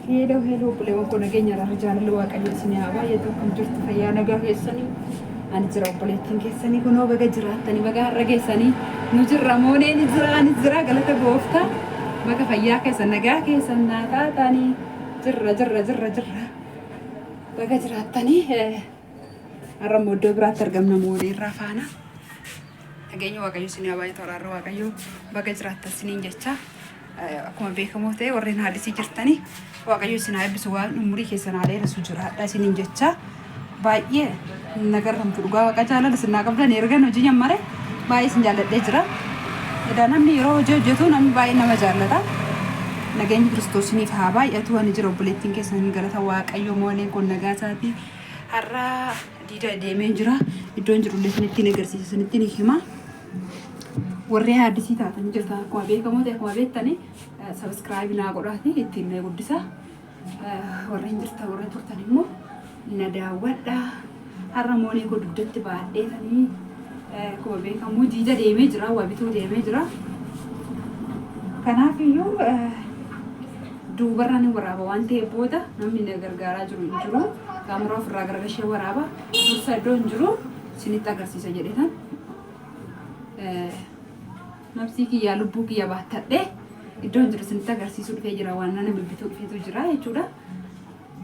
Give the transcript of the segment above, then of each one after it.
Hello hello obboleewwan koo, nageenya irraa jaalalli Waaqayyo isin haa baay'atu. Akkam jirtu? Fayyaa nagaa keessanii? Ani jira, obboleettiin keessanii kunoo. Baga jiraattanii, baga har'a geessanii. Nu jirra, moonee ni jira, ani jira, galata gooftaa. Baga fayyaa keessan, nagaa keessan naa taatanii. Jirra, jirra, jirra, jirra, baga jiraattanii. Har'a immoo iddoo biraatti argamna, moonee irraa faana. Nageenya Waaqayyo isin haa baay'atu, araarra Waaqayyo, baga jiraattan isiniin jecha. Akkuma beekamu ta'e, warreen haadhisii jirtanii Waaqayyo isin haa eebbisu, waan umurii keessan haa dheeressu, jiraadha isiniin jecha. Baay'ee nagarramtu, dhugaa Waaqa jaalala isin naa qabdan. Ergan hojii nyammare baay'ee isin jaalladhee jira. Edaa namni yeroo hojii hojjetu namni baay'ee nama jaallata. Nageenyi Kiristoos isiniif haa baay'atu. Ani jira, obboleettiin keessan, galata Waaqayyo, mooleen kun nagaa isaati. Har'a diida deemee jira. Iddoon jirullee isinittiin agarsiisa, isinittiin hima. Warri haaddisii taatanii jirtan, akkuma beekamu ta'e, akkuma beektani, subscribe naa godhaati ittiin na guddisa. Warreen jirtan, warreen turtan immoo na daawwadha. Har'a moonee koo dugdatti baadheetanii, akkuma beekamu diida deemee jira, waa bituu deemee jira. Kanaaf iyyuu duubarraa ni waraaba waan ta'eef, booda namni na gargaaraa jiru hin jiru. Kaameraa ofirraa garagashee waraaba. Dursa iddoo hin jiru isinitti agarsiisa jedhetan nafsii kiyyaa lubbuu kiyya baattadhee iddoo hin jiru isinitti agarsiisuu dhufee jira. Waan nama bibbituu dhufeetu jira jechuudha.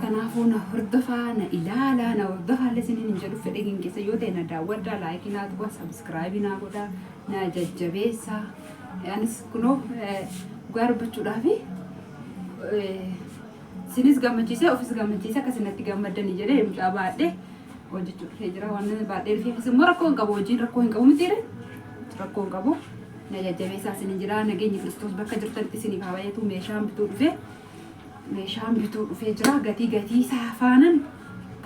Kanaafuu na hordofaa, na ilaalaa, na hordofaa illee isiniin hin jedhu. Fedhii hin keessa yoo ta'e na daawwadhaa, like naa tuqaa, subscribe naa godhaa, na jajjabeessaa. Anis kunoo dhugaa dubbachuudhaafi isinis gammachiisee ofis gammachiisee akka isinatti gammaddanii jedhee mucaa baadhee hojjechuu dhufee jira. Waan baadhee dhufeefis immoo rakkoo hin qabu, hojiin rakkoo hin qabu mitiire, rakkoo hin qabu. Na jajjabeessaa isinin jira. Nageenyi Kiristoos bakka jirtanitti isiniif haa baay'atu. Meeshaan bituu dhufee, meeshaan bituu dhufee jira. Gatii isaa faanan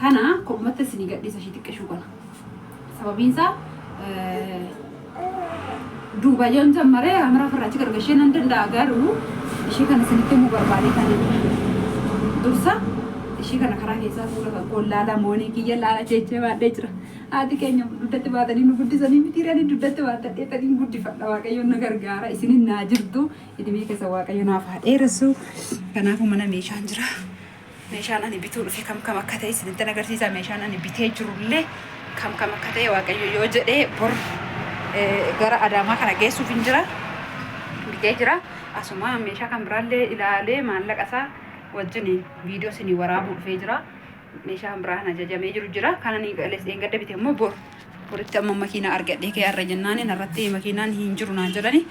kana kophumatti isinii gadhiisa, ishii xiqqishuu kana. Sababiin isaa duuba yoon jammaree kaameraa ofirraa achi gargashee nan danda'a, garuu ishii kana isinitti himuu barbaadee kana dursa ishii kana karaa keessaa fuula kan koon laala, moonii kiyya laala, jeechee baadhee jira. Haati keenya dugdatti baatanii nu guddisanii mitiiranii? Dugdatti baatadhee taniin guddifadha. Waaqayyoon na gargaara, isinin naa jirtu. Idimee keessa Waaqayyo naaf haa dheeressu. Kanaafuu mana meeshaan jira. Meeshaan ani bituu dhufe kam kam akka ta'e isinitti agarsiisa. Meeshaan ani bitee jirullee kam kam akka ta'e, Waaqayyo yoo jedhee, bor gara Adaamaa kana geessuuf hin jira. Bitee jira. Asuma meeshaa kan biraallee ilaalee maallaqa isaa wajjin viidiyoo isinii waraabuu dhufee jira. Meeshaa kan biraa kan ajajamee jiru jira. Kan ani gadda bite immoo bor. Boritti amma makiinaa argadhee ka'ee har'a jennaan irratti makiinaan hin jiru naan jedhani.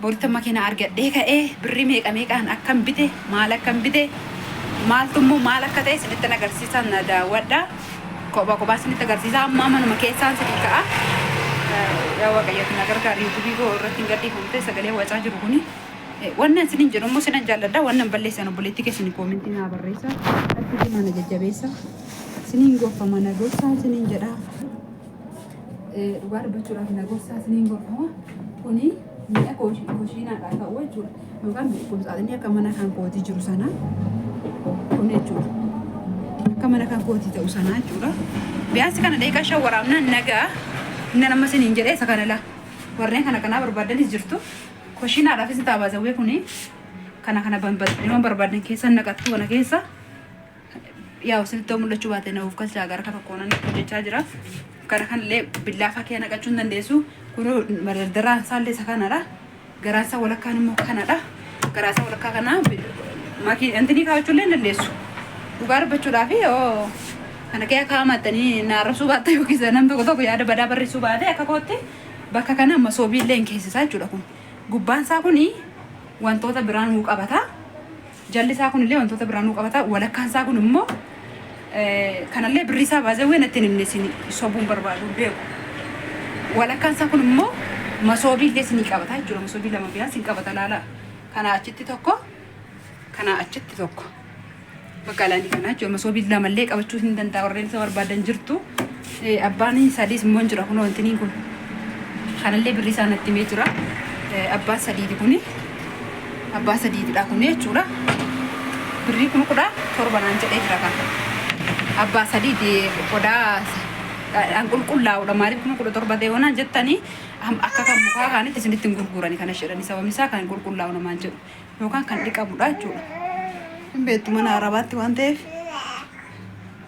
Boritti makiinaa argadhee ka'ee birrii meeqa meeqaan akkam bite, maal akkam bite, maaltu immoo maal akka ta'e isinitti agarsiisa, na daawwadha. Kophaa kophaa isinitti agarsiisa. Amma manuma keessaan isinii ka'a. Yaa Waaqayyo, na gargaari. YouTubeii koo irratti hin gadhiifamte sagalee wacaa jiru kuni. Wannan isiniin jedhu immoo sinan jaalladha. Wannan balleessan obboleettii keessanii commentii naa barreessa. Achitti mana jajjabeessa. Isiniin gorfama, na gorsaa isiniin jedha. Dhugaa dubbachuudhaaf na gorsaa isiniin gorfama. Kuni mi'a koshiinaadhaa ta'u jechuudha. Yookaan kumsaaxinni akka mana kan kootii jiru sana kun jechuudha. Akka mana kan kootii ta'u sana jechuudha. Biyaansi kana daqiiqaa 5 waraabnaan nagaa. Inni nama isiniin jedhee isa kana laa. Warreen kana kanaa barbaadanis jirtu. Koshiinaadhaafis ni ta'a baazawwee kuni. Kana kana banbatanii barbaadan keessa naqattu kana keessa. Yaa, isinitti yoo mul'achuu baate na of galchaa, gara tokkoon hojjechaa jira. Kana kanallee billaa faa kee naqachuu hin dandeessu. Kun madardaraan isaallee isa kanadha. Garaan isaa walakkaan immoo kanadha. Garaa isaa walakkaa kana makii intinii kaa'achuu illee hin dandeessu. Dhugaa dubbachuudhaaf yoo kana kee kaa'amattanii na arrabsuu baatte yookiis nam tokko tokko yaada badaa barreessuu baate, akka kootti bakka kana masoobii illee hin keessisaa jechuudha kun. Gubbaan isaa kuni wantoota biraa nuu qabata. Jalli isaa kun illee wantoota biraa nuu qabata. Walakkaan isaa kun immoo kanallee birrii isaa baazawwee natti hin himne, isin sobuun barbaadu beeku. Walakkaan isaa kun immoo masoobii illee isinii qabata jechuudha. Masoobii lama biraa isin qabata, laala. Kana achitti tokko, kana achitti tokko. Bakka laanii kana jechuudha. Masoobii lamallee qabachuu hin danda'a, warreen isa barbaadan jirtu. Abbaan sadiis immoo hin jira kunoo intiniin kun. Kanallee birrii isaa natti himee jira. Abbaan sadiiti kuni. Abbaa sadiitidha kun jechuudha. Birrii 17,000 naan jedhee jira kan. Abbaa sadiiti, qodaa an qulqullaa'udha. Maaliif 17,000 ta'e yoonaan jettanii, akka kan mukaa kaanitti isinitti hin gurgurani kana jedhani. Sababni isaa kan qulqullaa'u namaan jedhu yookaan kan dhiqamudha jechuudha. Hin beektu mana arabaatti waan ta'eef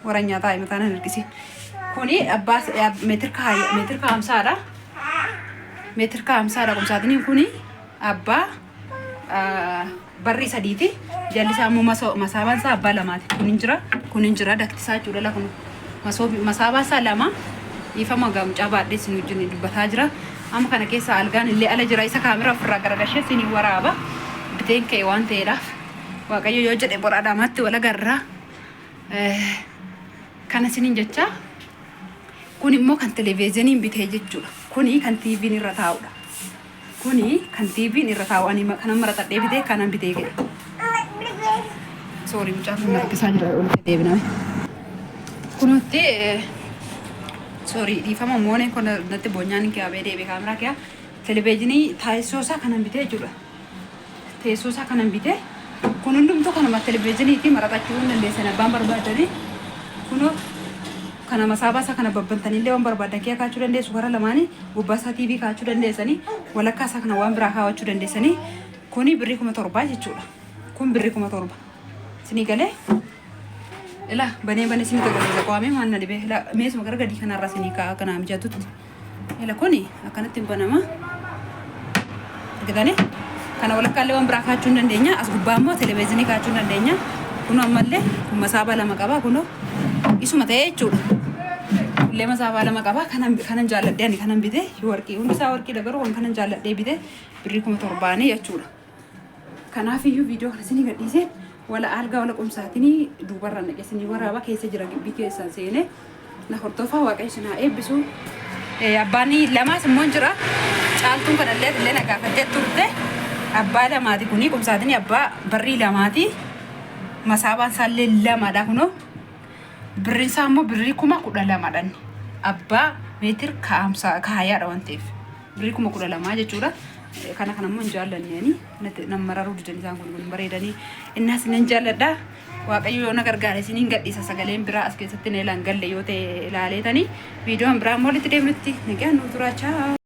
warra nyaataa mataan hin hirkisiin. Kuni abbaa meetir kaa'amsaadha. Meetir kaa'amsaadha qumsaaxiniin kuni abbaa barrii sadiiti. Jalli isaa immoo masaabaan isaa abbaa lamaati. Kun hin jira, kun hin jira dakti isaa jechuudha la kun masaabaan isaa lama. Dhiifama gaa mucaa baadhee isin wajjin dubbataa jira. Amma kana keessa algaan illee ala jira. Isa kaamera ofirraa garagashee isin waraaba. Biteen ka'e waan ta'eedhaaf. Waaqayyo yoo jedhe bor Adaamaatti wal agarra. Kana isiniin jecha kun immoo kan televezyiiniin bitee jechuudha. Kuni kan TV'n irra taa'udha. Kuni kan TV'n irra taa'u ani kanan maraxadhee bitee kanan bitee ka'e. Soorii mucaa kun harkisaa jira olitti deebiname. Kunutti soorii dhiifama mooneen kun natti boonyaan hin kiyaabee deebi'e kaameraa kiyaa televezyiinii taasisoo isaa kanan bitee jechuudha. Teessoo isaa kanan bitee kun hundumtuu kanuma televezyiiniitii maraxachuu hin dandeessan abbaan barbaadanii kunoo kana masaabaa isaa kana babbantaniillee waan barbaadan kee kaachuu dandeessu gara lamaanii gubbaa isaa TV kaachuu dandeessanii walakkaa isaa kana waan biraa kaawwachuu dandeessanii kuni birrii 7,000 jechuudha. Kun birrii 7,000. Isinii galee ilaa banee banee isinii agarsiisa qo'amee maal na dhibee ilaa meesuma gara gadii kanarraa isinii kaa'aa kanaa mijatutti. Ila kuni akkanatti hin banama. Argitanii? Kana walakkaallee waan biraa kaachuu hin dandeenya. As gubbaa immoo televezyiinii kaachuu hin dandeenya. Kunoo ammallee kun masaabaa lama qaba. Kunoo isuma ta'ee jechuudha. Kullee masaabaa lama qaba. Kanan kanan jaalladhee ani kanan bite warqii hundi isaa warqiidha garuu kan kanan jaalladhee bite birrii 7,000 jechuudha. Kanaafiyyuu viidiyoo kana isinii gadhiisee wala algaa wala qumsaatinii duubarra naqee isinii waraaba keessa jira gibbii keessan seenee na hordofaa waaqayyo isin haa eebbisu. Abbaan lamaas immoo hin jira. Caaltuun kanallee illee na gaafattee turte. Abbaa lamaati kuni qumsaatinii abbaa barrii lamaati. Masaabaan isaallee lamadha kunoo. Birriin isaa immoo birrii 12,000dha inni. Abbaa meetir kaa'amsaa kaayaadha waan ta'eef. Birrii 12,000 jechuudha. Kana kana immoo hin jaallanne ani. Natti nan mararuu didan isaan kun kun bareedanii. Innaas nan jaalladha. Waaqayyo yoo na gargaare isiniin gadhiisa sagaleen biraa as keessatti na ilaan galle yoo ta'e ilaaleetanii viidiyoon biraa immoo walitti deemnutti nagaan nuu turaa chaa.